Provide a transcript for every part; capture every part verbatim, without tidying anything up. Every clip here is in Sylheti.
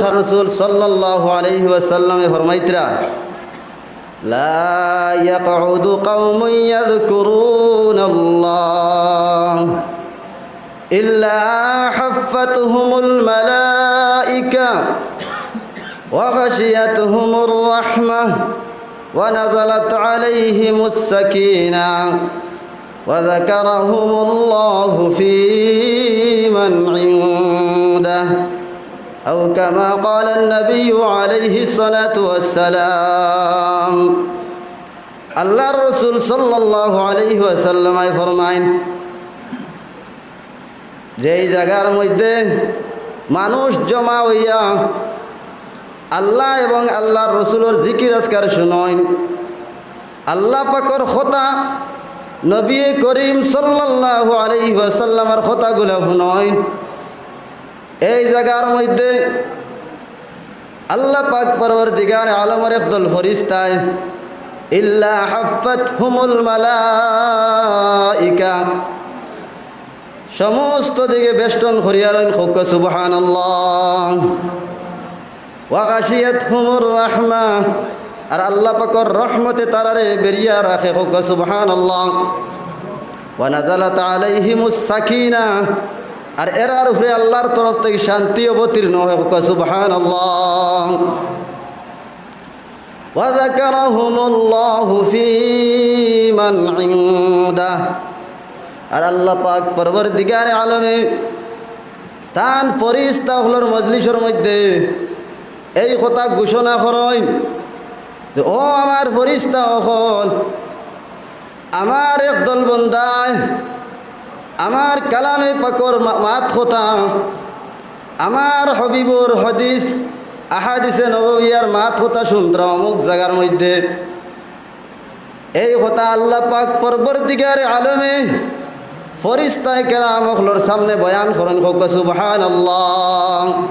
রসুল সাল্লাল্লাহু আলাইহি ওয়াসাল্লামে ফরমাইতরা, لا يقعد قوم يذكرون الله إلا حفتهم الملائكة وغشيتهم الرحمة ونزلت عليهم السكينة وذكرهم الله في من عنده أو كما قال النبي عليه الصلاة والسلام. আল্লাহর রসুল সাল্লাল্লাহু আলাইহি ওয়াসাল্লাম ফরমাইন, যেই জাগার মধ্যে মানুষ জমা অইয়া আল্লাহ এবং আল্লাহর রসুলর জিকির আজকার শুনইন, আল্লাহ পাকর কথা, নবী করিম সাল্লাল্লাহু আলাইহি ওয়াসাল্লামর কথাগুলা শুনইন, এই জাগার মধ্যে আল্লাহ পাক পরওয়ারদিগার আলমর একদল ফরিস্তায়, إلا حفتهم الملائكة, সমস্ত দিকে বেষ্টন করিয়া লইন, কউক্কা সুবহানাল্লাহ। وغشيتهم الرحمة, আর আল্লাহ পাকর রহমতে তারারে বেরিয়া রাখে, কউক্কা সুবহানাল্লাহ। ونزلت عليهم السكينة, আর এরার উপরে আল্লাহর তরফ থাকি শান্তি অবতীর্ণ হয়, কউক্কা সুবহানাল্লাহ। وذكرهم الله في من عنده, আর আল্লাহ পাক পরওয়ারদিগারে আলমে তান ফরিস্তা অকলর মজলিসর মধ্যে এই কথা ঘোষণা করইন যে, "ও আমার ফরিস্তা অকল, আমার একদল বন্দায় আমার কালামে পাকর মা-, মাত কথা, আমার হবিবর হাদিস, আহাদিসে নববিয়ার মাত কথা শুনতরা অমুক জাগার মধ্যে।" এই কথা আল্লাহ পাক পরওয়ারদিগারে আলমে ফরিস্তায় কেরাম অকলর সামনে বয়ান করইন, কউক্কা সুবহানাল্লাহ।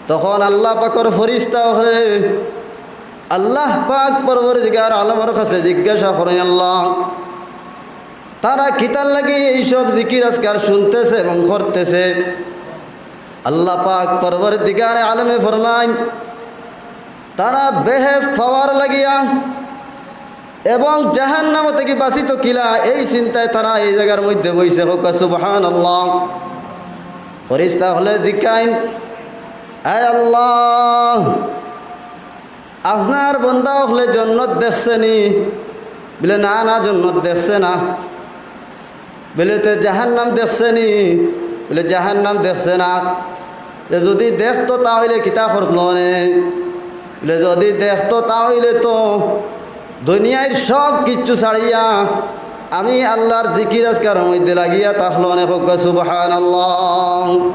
তখন আল্লাহ পাকর ফরিস্তা অকলে আল্লাহ পাক পরওয়ারদিগার আলমর কাছে জিজ্ঞাসা করইন, আল্লাহ, তারা কিতার লাগি এইসব জিকির আজকার শুনতেছে এবং করতেছে? আল্লাহ পাক পরওয়ারদিগারে আলমে ফরমাইন, তারা বেহেশত পাওয়ার লাগিয়া এবং জাহান্নাম থাকি বাঁচিতো কিলা, এই চিন্তায় তারা এই জাগার মধ্যে বইছে, কউক্কা সুবহানাল্লাহ। ফরিস্তা অকলে জিকাইন, "আয় আল্লাহ, আপনার বন্দা অকলে জন্নত দেখছে নি?" বলে, "না, না, জন্নত দেখছে না।" বলে, "তে জাহান্নাম দেখছে নি?" বলে, "জাহান্নাম দেখছে না।" বলে, "যদি দেখতো তা অইলে কিতা করলো নে?" বলে, "যদি দেখতো তা অইলে তো দুনিয়ার সব কিছু ছাড়িয়া আমি আল্লাহর জিকির আজকার মধ্যে লাগিয়া থাকলো নে।" কউক্কা সুবহানাল্লাহ।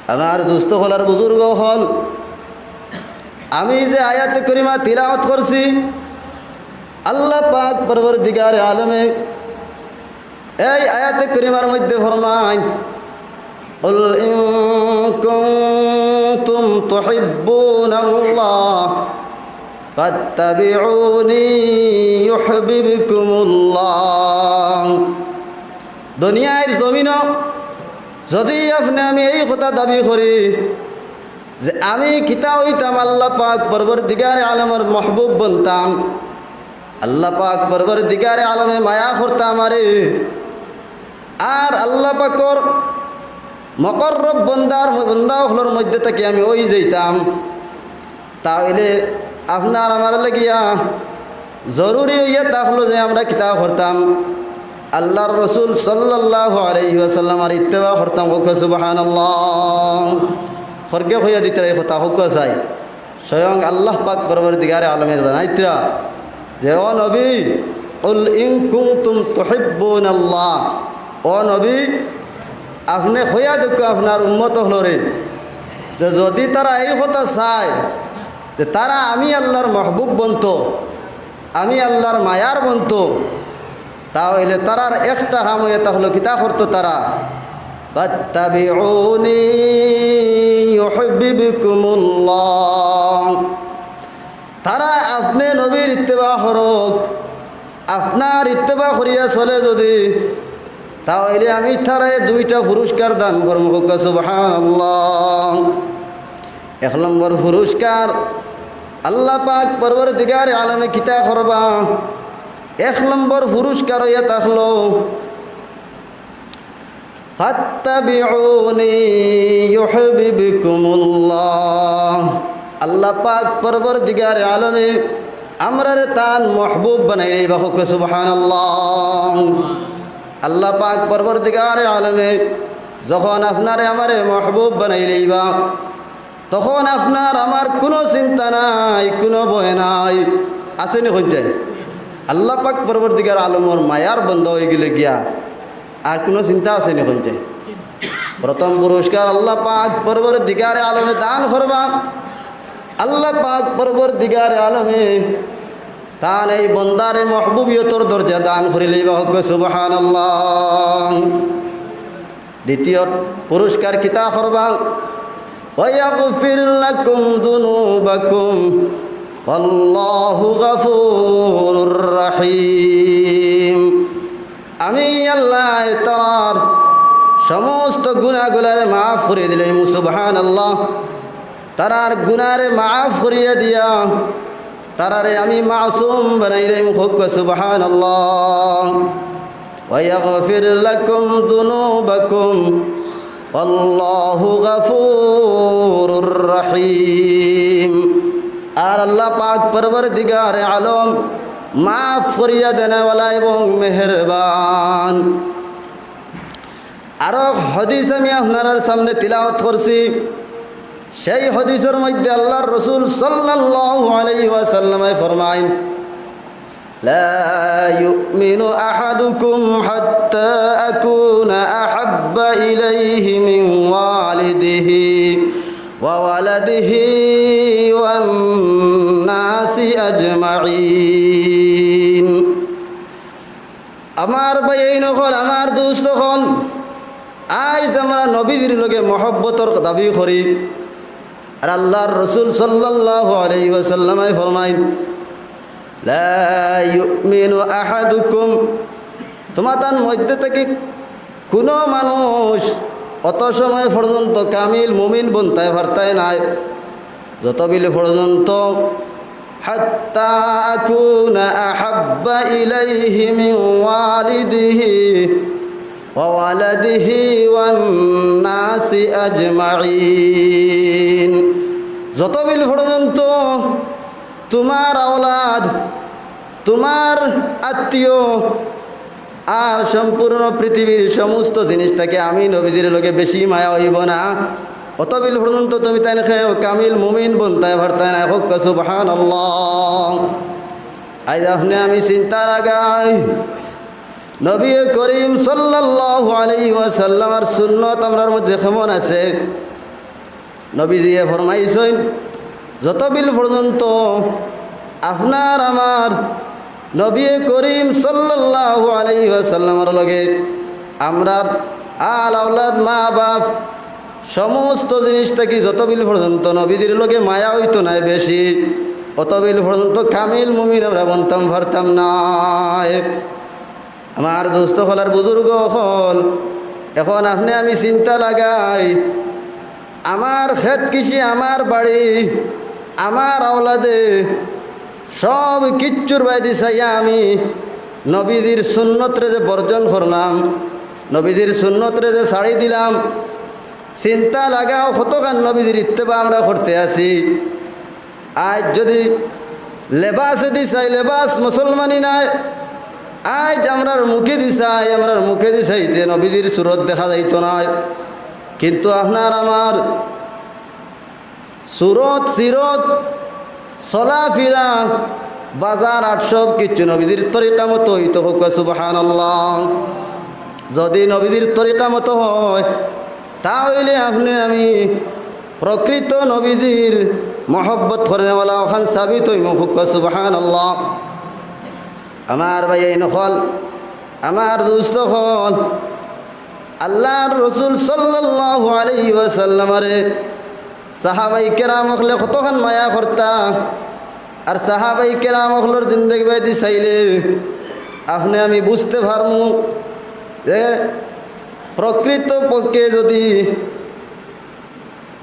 আমার দোস্ত অকল আর বুজুর্গ অকল, আমি যে আয়াতে করিমা তিলাওয়াত করছি, আল্লাহ পাক পরওয়ারদিগারে আলমে এই আয়াতে করিমার মধ্যে ফরমাইন, قل إن كنتم تحبون الله فاتبعوني يحببكم الله। দুনিয়ার জমিনো যদি আপনে আমি এই কথা দাবি করি যে আমি কিতা অইতাম, আল্লাহ পাক পরওয়ারদিগারে আলমর মাহবুব বনতাম, আল্লাহ পাক পরওয়ারদিগারে আলমে মায়া করতা আমারে, আর আল্লাহ পাকর মুকররব বন্দার, বন্দা অকলর মধ্যে থাকি আমি অই যাইতাম, তা অইলে আপনার আমার লাগিয়া জরুরি অইয়া থাকলো যে আমরা কিতা করতাম? আল্লাহর রসুল সাল্লাল্লাহু আলাইহি ওয়াসাল্লামর ইত্তেবা করতাম। কউক্কা সুবহানাল্লাহ। খরগে কইয়া দিতরা এই কথা, কউক্কা চাই। স্বয়ং আল্লাহ পাক পরওয়ারদিগারে আলমে জানাইতরা যে, "ও নবী, قل إن كنتم تحبون الله।" ও নবী, আপনে কইয়া দেউক্কা আপনার উম্মত অকলরে যে যদি তারা এই কথা চায় যে তারা আমি আল্লাহর মাহবুব বনতো, আমি আল্লাহর মায়ার বনতো, তা অইলে তারার একটা কাম অইয়া থাকলো, কিতা করতো তারা? فاتبعوني يحببكم الله। তারা আপনে নবীর ইত্তেবা করউক, আপনার ইত্তেবা করিয়া চলে যদি, তা অইলে আমি তারারে দুইটা পুরস্কার দান করমু। কউক্কা সুবহানাল্লাহ। এক নম্বর পুরস্কার, আল্লাহ পাক পরওয়ারদিগারে আলমে কিতা করবা? এক নম্বর পুরস্কার অইয়া থাকলো, "ফাত্তাবিউনি ইউহবিবকুমুল্লাহ।" আল্লাহ পাক পরওয়ারদিগারে আলমে আমরারে তান মাহবুব বানাইলাইবা। কউক্কা সুবহানাল্লাহ। আল্লাহ পাক পরওয়ারদিগারে আলমে যখন আপনারে আমারে মাহবুব বানাইলাইবা, তখন আপনার আমার কুনু চিন্তা নাই, কুনু ভয় নাই। আছে নি কইন চাই? আল্লাহ পাক পরওয়ারদিগার আলমর মায়ার বন্দা অইগেলে গিয়া আর কুনু চিন্তা আছে নি কইন চাই? প্রথম পুরস্কার আল্লাহ পাক পরওয়ারদিগারে আলমে দান করবা। আল্লাহ পাক পরওয়ারদিগারে আলমে তান এই বন্দারে মাহবুবিয়তর দরজা দান করিলাইবা। কউক্কা সুবহানাল্লাহ। দ্বিতীয় পুরস্কার কিতা করবা? "ওয়া ইয়াগফির লাকুম যুনুবাকুম ওয়াল্লাহু গাফুরুর রাহিম।" আমি আল্লাহ তারার সমস্ত গুনাহগুলারে মাফ করি দিলাইমু। সুবহানাল্লাহ। তারার গুনারে মাফ করিয়া দিয়া তারারে আমি মাসুম বানাইলাইমু। কউক্কা সুবহানাল্লাহ। "ওয়া ইয়াগফির লাকুম যুনুবাকুম ওয়াল্লাহু গাফুরুর রাহিম।" আর আল্লাহ পাক পরওয়ারদিগারে আলম মাফ করিয়া দেনেওয়ালা এবং মেহেরবান। আরো হাদিস আমি আপনারার সামনে তিলাওয়াত করছি। সেই হাদিসর মধ্যে আল্লাহর রাসূল সাল্লাল্লাহু আলাইহি ওয়াসাল্লামে ফরমাইন, "লা ইউমিনু আহাদুকুম হাত্তা আকুনা আহাব্বা ইলাইহি মিন ওয়ালিদিহি ওয়া ওয়ালাদিহি ওয়ান নাসি আজমাইন।" আমার ভাইয়াইন অকল, আমার দোস্ত অকল, আইজ আমরা নবীজির লগে মহব্বতর দাবি করি। আর আল্লাহর রাসূল সাল্লাল্লাহু আলাইহি ওয়াসাল্লামে ফরমাইন, "লা ইউমিনু আহাদুকুম", তুমাতান মধ্যে থাকি কুনু মানুষ অত সময় পর্যন্ত কামিল মুমিন বনতায় পারতায় নায়, যতবিল পর্যন্ত, "হাত্তা আকুনা আহাব্বা ইলাইহি মিন ওয়ালিদিহি ওয়া ওয়ালাদিহি ওয়ান নাসি আজমাইন।" যতবিল পর্যন্ত তুমার আওলাদ, তুমার আত্মীয়, আর সম্পূর্ণ পৃথিবীর সমস্ত জিনিস থাকি আমি নবীজির লগে বেশি মায়া অইবো না, অতবিল পর্যন্ত তুমিতাইন কেউ কামিল মুমিন বনতায় পারতায় নায়। কউক্কা সুবহানাল্লাহ। আইজ আপনে আমি চিন্তা লাগাই, নবী করিম সাল্লাল্লাহু আলাইহি ওয়াসাল্লামর সুন্নত আমরার মধ্যে কেমন আছে? নবীজিয়ে ফরমাইছইন, যতবিল পর্যন্ত আপনার আমার নবী করিম সাল্লাল্লাহু আলাইহি ওয়াসাল্লামর লগে আমরার আল আওলাদ, মা বাপ, সমস্ত জিনিস থাকি যতবিল পর্যন্ত নবীজির লগে মায়া অইতো নায় বেশি, অতবিল পর্যন্ত কামিল মুমিন আমরা বনতাম পারতাম নায়। আমার দোস্ত অকল আর বুজুর্গ অকল, এখন আপনে আমি চিন্তা লাগাই, আমার খেত কৃষি, আমার বাড়ি, আমার আওলাদে, সব কিচ্ছুর বায়দি চাইয়া আমি নবীজির সুন্নতরে যে বর্জন করলাম, নবীজির সুন্নতরে যে ছাড়ি দিলাম, চিন্তা লাগাও কতখান নবীজির ইত্তেবা আমরা করতে আছি। আইজ যুদি লেবাসেদি চাই, লেবাস মুসলমানি নায়। আইজ আমরার মুখেদি চাই, আমরার মুখেদি চাইতে নবীজির সুরত দেখা যাইতো নায়। কিন্তু আপনার আমার সুরত, সিরত, চলাফিরা, বাজার হাট সব কিচ্ছু নবীজির তরিকা মতো অইতো। কউক্কা সুবহানাল্লাহ। যুদি নবীজির তরিকা মতো অয়, তা অইলে আপনে আমি প্রকৃত নবীজির মহব্বত করনেওয়ালা অখান সাবিত অইমু। কউক্কা সুবহানাল্লাহ। আমার ভাইয়াইন অকল, আমার দোস্ত অকল, আল্লাহর রাসূল সাল্লাল্লাহু আলাইহি ওয়াসাল্লামরে সাহাবায়ে কেরাম অকলে কতখান মায়া করতা, আর সাহাবায়ে কেরাম অকলর জিন্দেগি বায়দি চাইলে আপনে আমি বুঝতে পারমু যে প্রকৃত পক্ষে যদি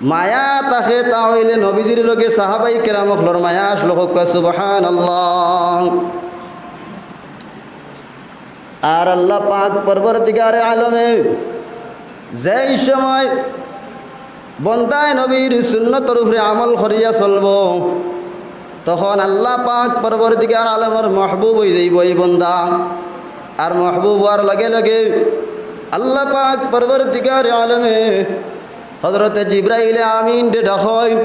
মায়া থাকে, তা অইলে নবীজির লগে সাহাবাই কেরাম অকলর মায়া আছলো। কউক্কা সুবহানাল্লাহ। আর আল্লাহ পাক পরওয়ারদিগারে আলমে যেই সময় বন্দায় নবীর সুন্নতর উপরে আমল করিয়া চলবো, তখন আল্লাহ পাক পরওয়ারদিগার আলমর মাহবুব অই যাইবো এই বন্দা। আর মাহবুব অওয়ার লগে লগে আল্লাহ পাক পরওয়ারদিগার আলমে হজরতে জিব্রাইল আমিনরে ডাকইন।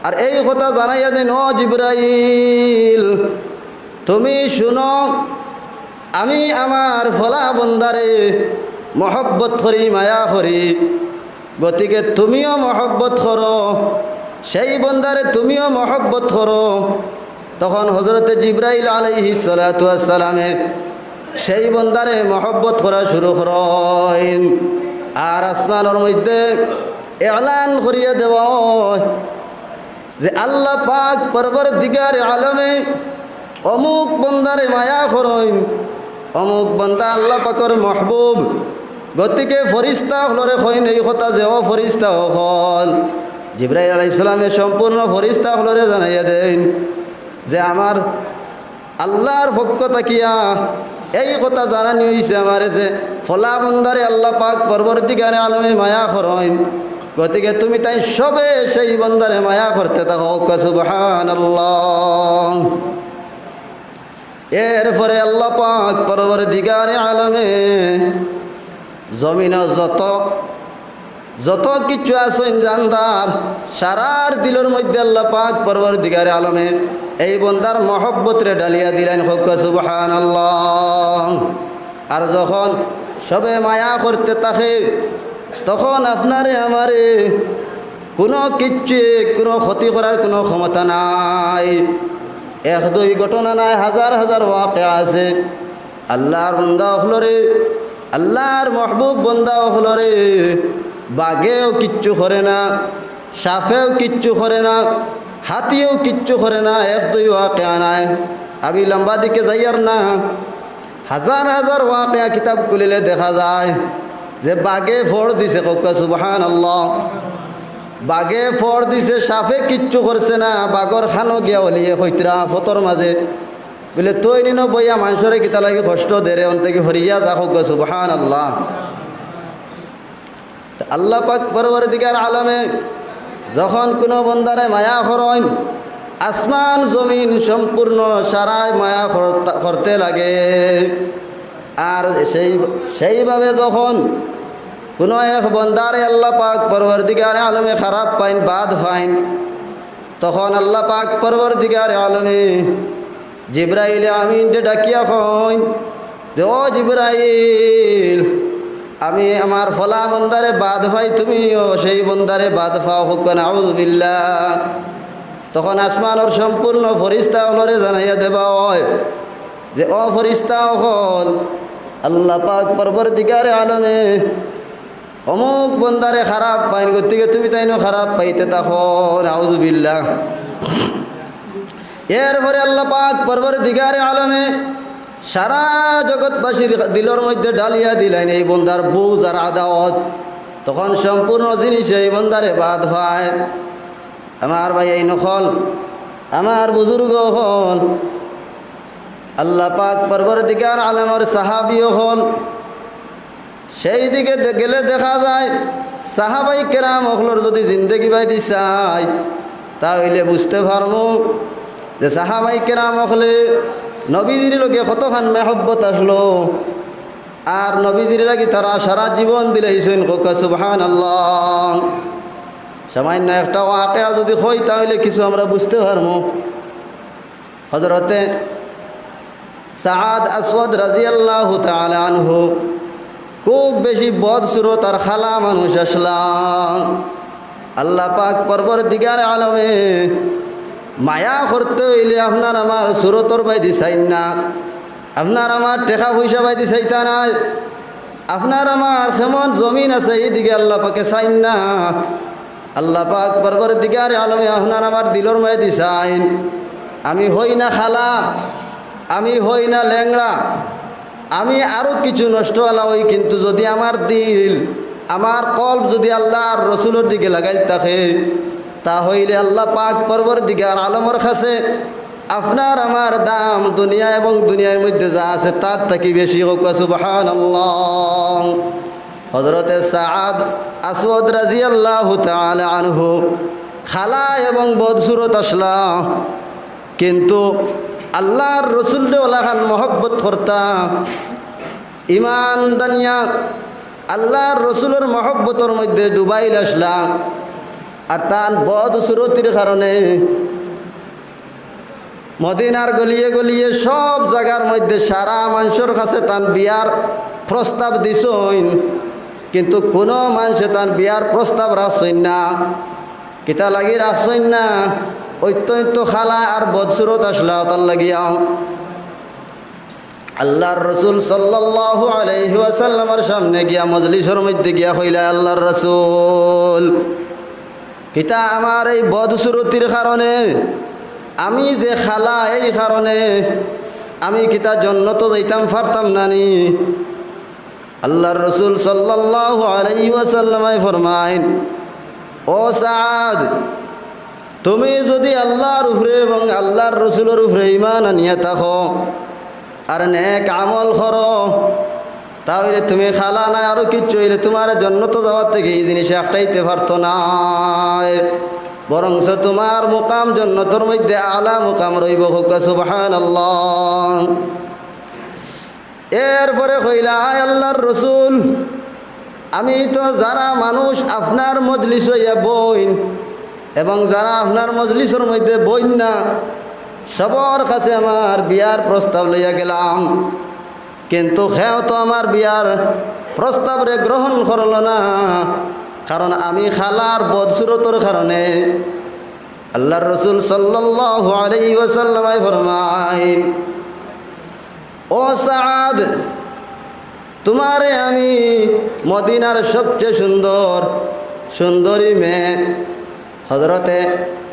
আর এই কথা জানাইয়া দেইন, "ও জিব্রাইল, তুমি শুনো, আমি আমার ফলা বন্দারে মহব্বত করি, মায়া করি, গতিকে তুমিও মহব্বত করো, সেই বন্দারে তুমিও মহব্বত করো।" তখন হজরতে জিব্রাইল আলাইহিস সালাতু ওয়াস সালামে সেই বন্দারে মহব্বত করা শুরু করইন। আর আসমানর মধ্যে এলান করিয়া দেওয়া অয় যে আল্লাহ পাক পরওয়ারদিগারে আলমে অমুক বন্দারে মায়া করইন, অমুক বন্দা আল্লাহ পাকর মাহবুব। গতিকে ফিরিস্তা অকলরে কইন এই কথা যে, "ও ফিরিস্তা অকল।" জিব্রাইল আলাইহিস সালামে সম্পূর্ণ ফিরিস্তা অকলরে জানাইয়া দেইন যে, "আমার আল্লাহর পক্ষ থাকিয়া এই কথা জানানি অইছে আমারে যে ফলা বন্দারে আল্লাহ পাক পরওয়ারদিগারে আলমে মায়া করইন, গতিকে তুমি তাইন সবে সেই বন্দারে মায়া করতে থাকো।" কউক্কা সুবহানাল্লাহ। এরপরে আল্লাহ পাক পরওয়ারদিগারে আলমে জমিনো যত, যত কিছু আছইন জানদার, সারার দিলর মধ্যে আল্লাহ পাক পরওয়ারদিগারে আলমে এই বন্দার মহব্বতরে ডালিয়া দিলাইন। কউক্কা সুবহানাল্লাহ। আর যখন সবে মায়া করতে থাকে, তখন আপনারে আমারে কুনু কিচ্ছু, কুনু ক্ষতি করার কুনু ক্ষমতা নাই। এক দুই ঘটনা নায়, হাজার হাজার ওয়াকিয়া আছে। আল্লাহর বন্দা অকলরে, আল্লাহর মাহবুব বন্দা অকলরে বাঘেও কিচ্ছু করে না, সাপেও কিচ্ছু করে না, হাতিয়েও কিচ্ছু করে না। এক দুই ওয়াকিয়া নায়, আমি লম্বা দিকে যাইয়ার না। হাজার হাজার ওয়াকিয়া কিতাব খুলিলে দেখা যায় যে বাঘে ফড় দিছে, কউক্কা সুবহানাল্লাহ। বাঘে ফড় দিছে, সাপে কিচ্ছু করছে না, বাঘর কানো গিয়া অলিয়ে কইতরা ফথর মাঝে, বুলে, "তুই নিনো বইয়া মানষরে কিতা লাগি কষ্ট দেরে, অন থাকি হরিয়া যা।" কউক্কা সুবহানাল্লাহ। তে আল্লাহ পাক পরওয়ারদিগার আলমে যখন কুনু বন্দারে মায়া করইন, আসমান জমিন সম্পূর্ণ সারায় মায়া করতা-, করতে লাগে। আর সেই, সেইভাবে যখন কুনু এক বন্দারে আল্লাহ পাক পরওয়ারদিগার আলমে খারাপ পাইন, বাদ পাইন, তখন আল্লাহ পাক পরওয়ারদিগার আলমে জিব্রাইল আমিনরে ডাকিয়া কইন যে, "ও জিব্রাইল, আমি আমার ফলা বন্দারে বাদ পাই, তুমিও সেই বন্দারে বাদ পাও।" কউক্কা নাউজুবিল্লাহ। তখন আসমানর সম্পূর্ণ ফিরিস্তা অকলরে জানাইয়া দেওয়া অয় যে, "ও ফিরিস্তা অকল, আল্লাহ পাক পরওয়ারদিগারে আলমে অমুক বন্দারে খারাপ পাইন, গতিকে তুমি তাইনও খারাপ পাইতে থাকো।" নাউজুবিল্লাহ। এরপরে আল্লাহ পাক পরওয়ারদিগারে আলমে সারা জগৎবাসীর দিলর মধ্যে ডালিয়া দিলাইন এই বন্দার বুজ আর আদাওয়াত। তখন সম্পূর্ণ জিনিসে এই বন্দারে বাদ পায়। আমার ভাইয়াইন অকল, আমার বুজুর্গ অকল, আল্লাহ পাক পরওয়ারদিগার আলমর সাহাবী অকল, সেই দিকে দে-, গেলে দেখা যায়, সাহাবাই কেরাম অকলর যদি জিন্দেগি বায়দি চাই, তা অইলে বুঝতে পারমু যে সাহাবাই কেরাম অকলে নবীজির লগে কতখান মেহব্বত আছলো, আর নবীজির লাগি তারা সারা জীবন দিলাইছইন। কউক্কা সুবহানাল্লাহ। সামান্য একটা ওয়াকিয়া যদি কই, তা অইলে কিছু আমরা বুঝতে পারমু। হজরতে সাদ আসওয়াদ রাদিয়াল্লাহু তাআলা আনহু খুব বেশি বদ সুরত আর কালা মানুষ আছলা। আল্লাহ পাক পরওয়ারদিগার আলমে মায়া করতে অইলে আপনার আমার সুরতর বায়দি চাইন না, আপনার আমার টেকা পয়সা বায়দি চাইতা নায়, আপনার আমার কেমন জমিন আছে, এই দিকে আল্লাহ পাকে চাইন না। আল্লাহ পাক পরওয়ারদিগারে আলমে আপনার আমার দিলর মাঝে দিছইন। আমি হই না কালা, আমি হই না লেংড়া, আমি আরো কিছু নষ্ট অলা অই, কিন্তু যুদি আমার দিল, আমার কলব যুদি আল্লার রসুলর দিকে লাগাইল থাকে, তা অইলে আল্লা পাক পরওয়ারদিগার আলমর কাছে আপনার আমার দাম দুনিয়া এবং দুনিয়ার মধ্যে যা আছে তার থাকি বেশি। কউক্কা সুবহানাল্লাহ। হযরতে সাআদ আসওয়াদ রাদিয়াল্লাহু তাআলা আনহু কালা এবং বদসুরত আছলা, কিন্তু আল্লার রসুলরে অলাখান মহব্বত করতা, ইমান দানিয়া আল্লার রসুলর মহব্বতর মধ্যে ডুবাইল আছলা। আর তান বদসুরতির কারণে মদিনার গলিয়ে গলিয়ে সব জাগার মধ্যে সারা মানষর কাছে তান বিয়ার প্রস্তাব দিছইন, কিন্তু কুনু মানষে তান বিয়ার প্রস্তাব রাখছইন না। কিতা লাগি রাখছইন না? অত্যন্ত কালা আর বদসুরত আছলা, অতার লাগিয়া। আল্লার রসুল সাল্লাল্লাহু আলাইহি ওয়াসাল্লামর সামনে গিয়া, মজলিসর মধ্যে গিয়া কইলা, "আল্লার রসুল, কিতা আমার এই বদসুরতির কারণে, আমি যে কালা, এই কারণে আমি কিতা জন্নতো যাইতাম পারতাম না নি?" আল্লার রসুল সাল্লাল্লাহু আলাইহি ওয়াসাল্লামে ফরমাইন, "ও সাআদ, তুমি যুদি আল্লার উপরে এবং আল্লার রসুলর উপরে ইমান আনিয়া থাকো, আর নেক আমল করো, তা অইলে তুমি কালা নায়, আরো কিচ্ছু অইলে তুমারে জন্নতো যাওয়ার থাকি ই জিনিসে আটকাইতে পারতো নায়, বরঞ্চ তুমার মুকাম জন্নতর মধ্যে আলা মুকাম রইবো।" কউক্কা সুবহানাল্লাহ। এরপরে কইলা, "আয় আল্লার রসুল, আমি তো যারা মানুষ আপনার মজলিসো আইয়া বইন এবং যারা আপনার মজলিসর মধ্যে বইন না, সবর কাছে আমার বিয়ার প্রস্তাব লইয়া গেলাম, কিন্তু কেউ তো আমার বিয়ার প্রস্তাবরে গ্রহণ করলো না, কারণ আমি কালার বদসুরতর কারণে।" আল্লার রসুল সাল্লাল্লাহু আলাইহি ওয়াসাল্লামে ফরমাইন, "ও সাআদ, তুমারে আমি মদিনার সবচেয়ে সুন্দর, সুন্দরী মেয়ে হযরতে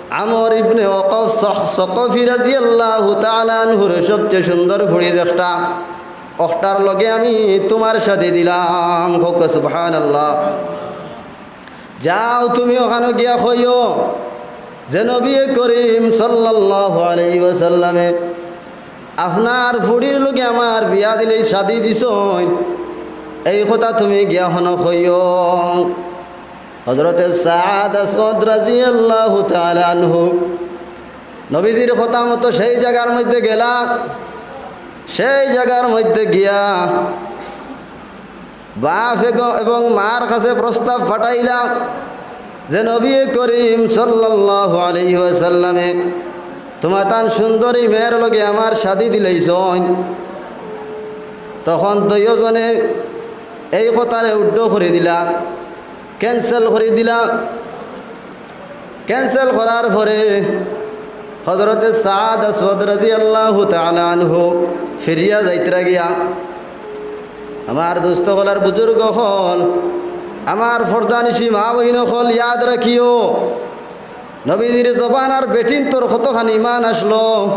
আমর ইবনে ওয়াক্কাস সক-, সকফি রাদিয়াল্লাহু তাআলা আনহুর সবচেয়ে সুন্দর ফুড়ি যেটা, অকটার লগে আমি তুমার শাদি দিলাম।" কউক্কা সুবহানাল্লাহ। যাও তুমি অখানো গিয়া কইও যে নবী করিম সাল্লাল্লাহু আলাইহি ওয়াসাল্লামে আপনার ফুড়ির লগে আমার বিয়া দিলাইন, শাদি দিছইন, এই কথা তুমি গিয়া অখানো কইও। হযরতে সাআদ আসওয়াদ রাদিয়াল্লাহু তাআলা আনহু নবীজির কথা মতো সেই জাগার মধ্যে গেলা, সেই জাগার মধ্যে গিয়া বাপ এগ-, এবং মার কাছে প্রস্তাব পাঠাইলা যে নবী করিম সাল্লাল্লাহু আলাইহি ওয়াসাল্লামে তুমার তান সুন্দরী মেয়ের লগে আমার শাদি দিলাইছইন। তখন দুইওজনে এই কথারে উড্ড করি দিলা, cancel করি দিলা। Cancel করার পরে হযরতে সাআদ আসওয়াদ রাদিয়াল্লাহু তাআলা আনহু ফিরিয়া যাইতরা গিয়া, আমার দোস্ত অকল আর বুজুর্গ অকল, আমার পর্দানিশি মা বইন অকল, ইয়াদ রাখিও, নবীজির জবান আর বেটিন্তর কতখান ইমান আছলো,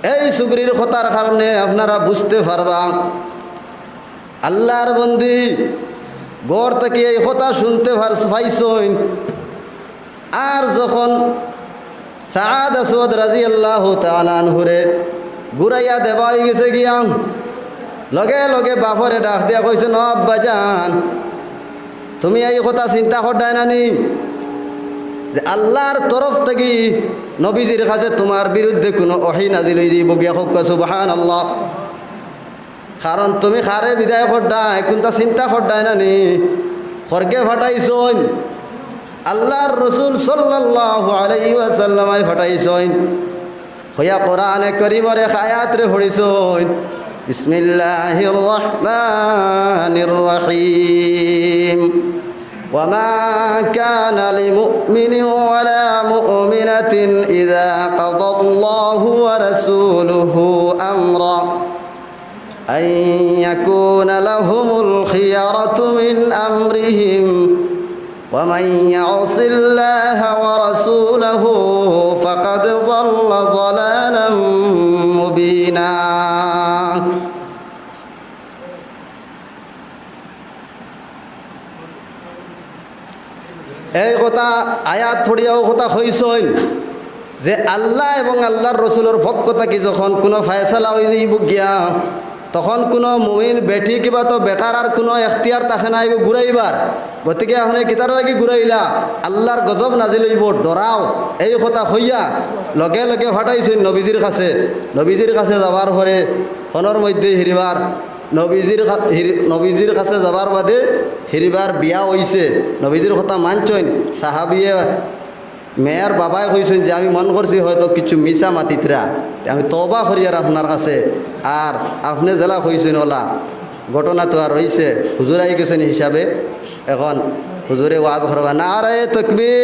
এই সুগরির কথার কারণে আপনারা বুঝতে পারবা। আল্লার বন্দি ঘর থাকি এই কথা শুনতে পার-, পাইছইন। আর যখন সাআদ আসওয়াদ রাদিয়াল্লাহু তাআলা আনহুরে ঘুরাইয়া দেওয়া অইগেছে গিয়া, লগে লগে বাপরে ডাক দিয়া কইছইন, "ও আব্বাজান, তুমি এই কথা চিন্তা কররায় না নি যে আল্লার তরফ থাকি নবীজির কাছে তুমার বিরুদ্ধে কুনু ওহী নাজিল অইযিবো গিয়া?" কউক্কা সুবহানাল্লাহ। কারণ তুমি কারে বিদায় কররায়, কুনতা চিন্তা কররায় না নি? খরগে পাঠাইছইন, আল্লার রসুল সাল্লাল্লাহু আলাইহি ওয়াসাল্লামে পাঠাইছইন। কইয়া কোরআনে করিমর এক আয়াতরে পড়িছইন, বিসমিল্লাহির রহমানির রহিম। وما كان لمؤمن ولا مؤمنة إذا قضى الله ورسوله أمرا أن يكون لهم الخيرة من أمرهم ومن يعص الله ورسوله فقد ضل ضلالا مبينا. আয়াত পড়িয়া অউ কথা কইছইন যে আল্লাহ এবং আল্লাহর রসুলর পক্ষ থাকি যখন কুনু ফয়সালা অইযিবো গিয়া, তখন কুনু মুমিন বেটি কিবা তো বেটার আর কুনু এখতিয়ার থাকে না ইগু ঘুরাইবার। গতিকে আপনে কিতার লাগি ঘুরাইলা, আল্লাহর গজব নাজিল অইবো, ডরাও। এই কথা কইয়া লগে লগে পাঠাইছইন নবীজির কাছে। নবীজির কাছে যাওয়ার পরে হনর মধ্যে হিরিবার নবীজির কা-, হিরি-, নবীজির কাছে যাওয়ার বাদে হিরিবার বিয়া অইছে। নবীজির কথা মানছইন। সাহাবিয়ে মেয়ের বাবায় কইছইন যে, "আমি মন করছি হয়তো কিছু মিছা মাতিতরা, তে আমি তওবা করিয়ার আপনার কাছে।" আর আপনে যেলা কইছইন অলা ঘটনা তো আর রইছে, হুজুর আই গেছইন হিসাবে। এখন হুজুরে ওয়াজ করবা, নারায়ে তকবীর।